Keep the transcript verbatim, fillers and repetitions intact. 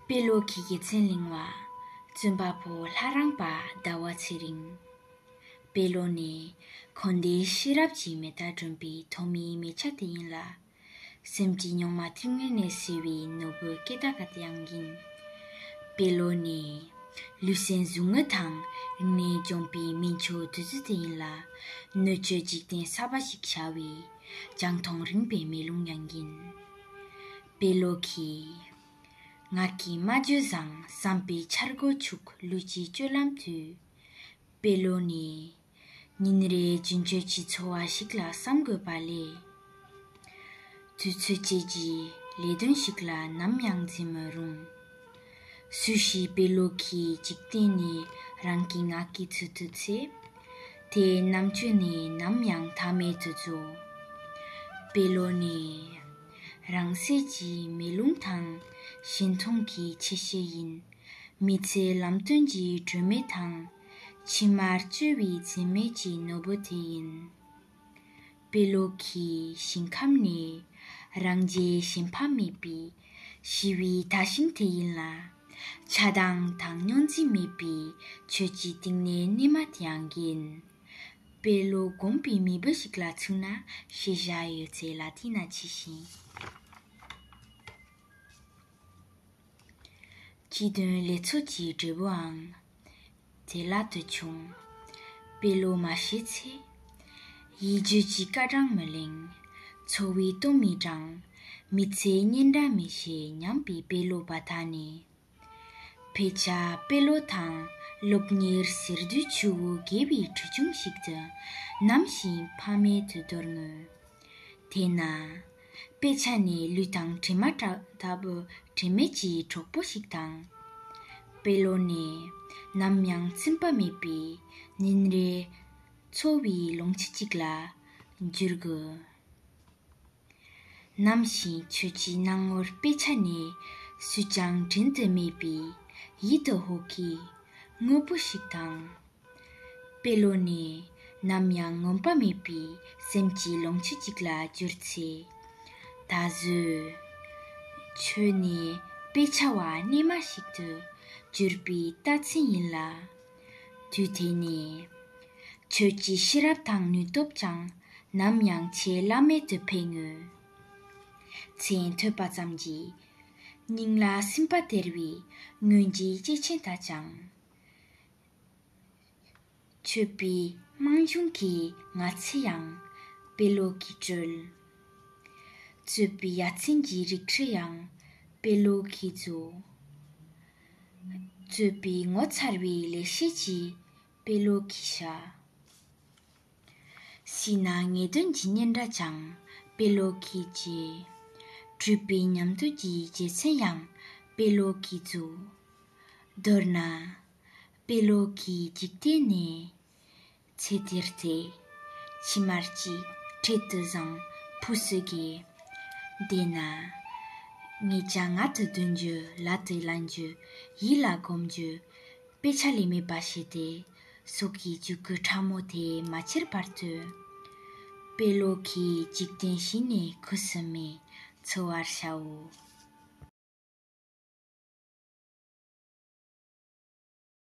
པེ་ལོ་གི་དགེ་མཚན་གླེང་བ། བཙུན་པ་པོ་ལྷ་རམས་པ་ཟླ་བ་ཚེ་རིང་། པེ་ལོ་ནི་འཁོར་འདས་ཤེས་རབ་ཀྱི་མེ་སྟག་སྒྲོན་པའི་ཐོག་མའི་མེ་ལྕེ་དེ་ཡིན་ལ། སེམས་ཀྱི་མྱོང་བ་ཐིག་ངེས་ནས་སེལ་བའི་ནོར་བུ་སྐེ་ཐག་དེ་ཡང་ཡིན། པེ་ལོ་ནི་ལུས་སེམས་ཟུག་རྔུ་དང་རིག་གནས་ལྗོན་པའི་སྨན་མཆོག་བདུད་རྩི་དེ་ཡིན་ལ། སྣོད་བཅུད་འཇིག་རྟེན་གསར་པ་ཞིག་ཤར་བའི་རྒྱང་མཐོང་རིང་པའི་མེ་ལོང་ཡང་ཡིན། པེ་ལོ་གིས། ངག་གི་སྨྲ་བརྗོད་བཟང་། བསམ་པའི་འཆར་སྒོ་འཁྱུག་ལུས་ཀྱི་སྤྱོད་ལམ་དུལ། པེ་ལོ་ནི། ཉིན་རེའི་རྒྱུན་སྤྱོད་ཀྱི་འཚོ་བ་ཞིག་ལ་བསམ་དགོས་པ་ལས། དུས་ཚོད་བཅད་ཀྱི་ལས་དོན་ཞིག་ལ་ནམ་ཡང་འཛེམ་མི་རུང་། སུ་ཞིག་པེ་ལོ་གི་འཇིག་རྟེན་ནས་རང་གི་ངག་གི་ཚུལ་དུ་ཚེ། དེའི་རྣམ་དཔྱོད་ནི་ནམ་ཡང་མཐའ་མེད་དུ་རྫོགས། པེ་ལོ་ནི། རང་གསལ་གྱི་མེ་ལོང་དང་ཞི་མཐོང་གི་ཆུ་ཤེལ་ཡིན། མི་ཚེའི་ལམ་སྟོན་གྱི་སྒྲོན་མེ་དང་། ཕྱི་མར་བཅོལ་བའི་འཛིན་མེད་ཀྱི་ནོར་བུ་དེ་ཡིན། པེ་ལོ་གི་ཞིང་ཁམས་ནི་རང་རྒྱལ་ཞེན་ཕམ་མེད་པའི་ཞི་བའི་དག་ཞིང་དེ་ཡིན་ལ། ཆགས་སྡང་དང་རྙོག་འཛིང་མེད་པའི་ཆོས་ཀྱི་གཏིང་ནས་གནས་མ་དེ་ཡང་ཡིན། པེ་ལོ་དགོངས་པའི་མེས་པོ་ཞིག་ལ་མཚོན་ན་ཤེས་བྱ་ཡོད་ཚད་ལ་བརྟེན་ན་ཆེ་ཞིང་། སྤྱི་དོན་ལས་ཚོགས་ཀྱི་འབྲས་བུའང་དེ་ལ་དུ་བྱུང་། པེ་ལོ་མ་ཤེས་ཚེ། ཡིད་བརྗོད་ཀྱི་སྐར་གྲངས་མི་ལེན། འཚོ་བའི་གཏོར་མའི་གྲངས། མི་ཚེའི་སྙན་སྒྲ་མི་ཤེས་སྙམ་པའི་པེ་ལོ་བ་དག་ནི། ཕལ་ཆེར་པེ་ལོ་དང་སློབ་གཉེར་ཟེར་དུས་ཆུ་བོ་དགེ་བའི་ཁྲིད་ཆུང་ཞིག་ཏུ་ནམ་ཞིག་ཕ་མེས་དུ་དོར་ངོ་། དེས་ན། དཔེ་ཆ་ནི་ལུས་དང་གྲིབ་མ་ལྟ་བུ་དྲི་མེད་ཀྱི་གྲོགས་པོ་ཞིག་དང་། པེ་ལོ་ནི་ནམ་ཡང་ཚིམ་པ་མེད་པའི་ཉིན་རེའི་འཚོ་བའི་ལོངས་སྤྱོད་ཅིག་ལ་འགྱུར་དགོས། ནམ་ཞིག་ཁྱོད་ཀྱི་སྣང་ངོར་དཔེ་ཆ་ནི་སུས་ཀྱང་དྲན་དུ་མེད་པའི་ཡིད་དུ་འོང་གི་དངོས་པོ་ཞིག་དང་། པེ་ལོ་ནི་ནམ་ཡང་ངོམས་པ་མེད་པའི་སེམས་ཀྱི་ལོངས་སྤྱོད་ཅིག་ལ་གྱུར་ཚེ། ད་གཟོད། ཁྱོད་ནི་དཔེ་ཆ་བ་རྙིང་མ་ཞིག་ཏུ་གྱུར་པའི་རྟགས་མཚན་ཡིན་ལ། དུས་དེ་ནས། ཁྱོད་ཀྱི་ཤེས་རབ་དང་ནུས་སྟོབས་ཀྱང་ནམ་ཡང་ཆེས་བླ་མེད་དུ་འཕེལ་ངོ་། མཚན་ཐོས་པ་ཙམ་གྱིས་སྙིང་ལ་སིམ་པ་སྟེར་བའི་སྔོན་གྱི་སྐྱེས་ཆེན་དག་ཀྱང་། མཆོད་པའི་རྨང་གཞུང་གི་ངང་ཚུལ་ཡང་པེ་ལོ་གིས་བཀྲོལ། རྩོད་པའི་ཡ་མཚན་གྱི་རིགས་ཁྲི་ཡང་པེ་ལོ་གིས་རྫོགས། རྩོད་པའི་ངོ་མཚར་བའི་ལེགས་བཤད་ཀྱི་པེ་ལོ་གིས་བཤད། སྲིད་ན་ངེས་དོན་གྱི་སྙན་སྒྲ་ཀྱང་པེ་ལོ་གིས་བརྗོད། གྲུབ་པའི་ཉམས་རྟོགས་ཀྱི་རྗེས་མཚན་ཡང་པེ་ལོ་གིས་རྫོགས། མདོར་ན། པེ་ལོ་གིས་འཇིག་རྟེན་ནས་ཚེ་དེར་བལྟས། ཕྱི་མར་གཅིག་འཕྲལ་དུ་བཟང་ཕུགས་སུ་དགེ། དེས་ན། ངེད་ཅག་ངག་ཏུ་འདོན་རྒྱུ་ལག་ཏུ་ལེན་རྒྱུ་ཡིད་ལ་སྒོམ་རྒྱུ། དཔེ་ཆ་ལས་མེད་པ་བྱས་ཏེ་སྲོག་གི་རྒྱུད་སྐུད་ཕྲ་མོ་དེ་མ་ཁྱེར་བར་དུ། པེ་ལོ་གིས་འཇིག་རྟེན་ཞིག་ནས་ཁུ་སིམ་མེར་འཚོ་བར་བྱའོ།